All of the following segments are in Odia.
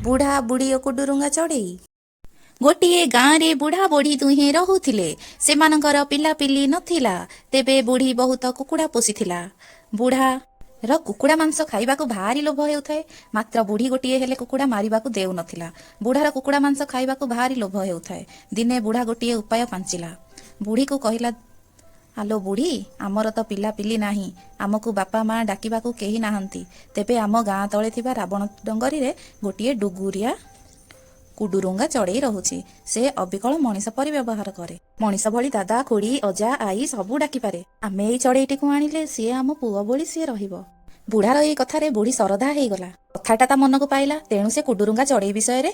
ବୁଢ଼ା ବୁଢ଼ୀ ଓ କୁଡୁରୁଙ୍ଗା ଚଢ଼େଇ। ଗୋଟିଏ ଗାଁରେ ବୁଢ଼ା ବୁଢ଼ୀ ଦୁହେଁ ରହୁଥିଲେ। ସେମାନଙ୍କର ପିଲାପିଲି ନଥିଲା। ତେବେ ବୁଢ଼ୀ ବହୁତ କୁକୁଡ଼ା ପୋଷିଥିଲା। ବୁଢ଼ାର କୁକୁଡ଼ା ମାଂସ ଖାଇବାକୁ ଭାରି ଲୋଭ ହେଉଥାଏ। ମାତ୍ର ବୁଢ଼ୀ ଗୋଟିଏ ହେଲେ କୁକୁଡ଼ା ମାରିବାକୁ ଦେଉନଥିଲା। ବୁଢ଼ାର କୁକୁଡ଼ା ମାଂସ ଖାଇବାକୁ ଭାରି ଲୋଭ ହେଉଥାଏ। ଦିନେ ବୁଢ଼ା ଗୋଟିଏ ଉପାୟ ପାଞ୍ଚିଲା। ବୁଢ଼ୀକୁ କହିଲା, "ଆଲୋ ବୁଢ଼ୀ, ଆମର ତ ପିଲାପିଲି ନାହିଁ। ଆମକୁ ବାପା ମା ଡାକିବାକୁ କେହି ନାହାନ୍ତି। ତେବେ ଆମ ଗାଁ ତଳେ ଥିବା ରାବଣ ଡଙ୍ଗରିରେ ଗୋଟିଏ ଡୁଗୁରିଆ କୁଡୁରୁଙ୍ଗା ଚଢ଼େଇ ରହୁଛି। ସେ ଅବିକଳ ମଣିଷ ପରି ବ୍ୟବହାର କରେ। ମଣିଷ ଭଳି ଦାଦା, ଖୁଡ଼ୀ, ଅଜା, ଆଈ ସବୁ ଡାକିପାରେ। ଆମେ ଏଇ ଚଢ଼େଇଟିକୁ ଆଣିଲେ ସିଏ ଆମ ପୁଅ ଭଳି ସିଏ ରହିବ।" ବୁଢ଼ାର ଏଇ କଥାରେ ବୁଢ଼ୀ ଶରଧା ହେଇଗଲା। କଥାଟା ତା ମନକୁ ପାଇଲା। ତେଣୁ ସେ କୁଡୁରୁଙ୍ଗା ଚଢ଼େଇ ବିଷୟରେ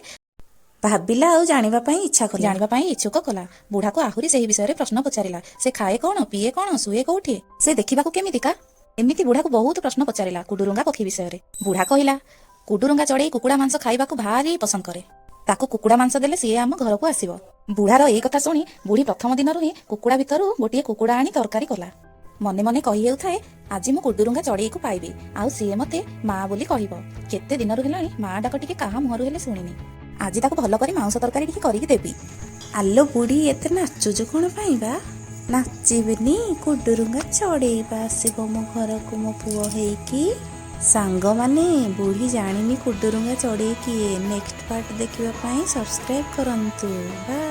ଭାବିଲା ଆଉ ଜାଣିବା ପାଇଁ ଇଚ୍ଛା କଲା, ଜାଣିବା ପାଇଁ ଇଚ୍ଛୁକ କଲା। ବୁଢ଼ାକୁ ଆହୁରି ସେହି ବିଷୟରେ ପ୍ରଶ୍ନ ପଚାରିଲା। ସେ ଖାଏ କଣ, ପିଏ କଣ, ଶୁଏ କୋଉଠି, ସେ ଦେଖିବାକୁ କେମିତିକା, ଏମିତି ବୁଢ଼ାକୁ ବହୁତ ପ୍ରଶ୍ନ ପଚାରିଲା କୁଡୁରୁଙ୍ଗା ପକ୍ଷୀ ବିଷୟରେ। ବୁଢ଼ା କହିଲା, "କୁଡୁରୁଙ୍ଗା ଚଢ଼େଇ କୁକୁଡ଼ା ମାଂସ ଖାଇବାକୁ ଭାରି ପସନ୍ଦ କରେ। ତାକୁ କୁକୁଡ଼ା ମାଂସ ଦେଲେ ସିଏ ଆମ ଘରକୁ ଆସିବ।" ବୁଢ଼ାର ଏଇ କଥା ଶୁଣି ବୁଢ଼ୀ ପ୍ରଥମ ଦିନରୁ ହିଁ କୁକୁଡ଼ା ଭିତରୁ ଗୋଟିଏ କୁକୁଡ଼ା ଆଣି ତରକାରୀ କଲା। ମନେ ମନେ କହି ହେଉଥାଏ, "ଆଜି ମୁଁ କୁଡୁରୁଙ୍ଗା ଚଢ଼େଇକୁ ପାଇବି ଆଉ ସିଏ ମତେ ମା ବୋଲି କହିବ। କେତେ ଦିନରୁ ହେଲାଣି ମା ଡାକ ଟିକେ କାହା ମୁହଁରୁ ହେଲେ ଶୁଣିନି। ଆଜି ତାକୁ ଭଲ କରି ମାଉଁସ ତରକାରୀ ଟିକେ କରିକି ଦେବି।" ଆଲୋ ବୁଢ଼ୀ, ଏତେ ନାଚୁଛୁ କ'ଣ ପାଇଁ ବା? ନାଚିବିନି, କୁଡୁରୁଙ୍ଗା ଚଢ଼େଇବା ଆସିବ ମୋ ଘରକୁ ମୋ ପୁଅ ହେଇକି। ସାଙ୍ଗମାନେ, ବୁଢ଼ୀ ଜାଣିନି କୁଡୁରୁଙ୍ଗା ଚଢ଼େଇ କିଏ। ନେକ୍ସଟ ପାର୍ଟ ଦେଖିବା ପାଇଁ ସବସ୍କ୍ରାଇବ୍ କରନ୍ତୁ। ବାଏ।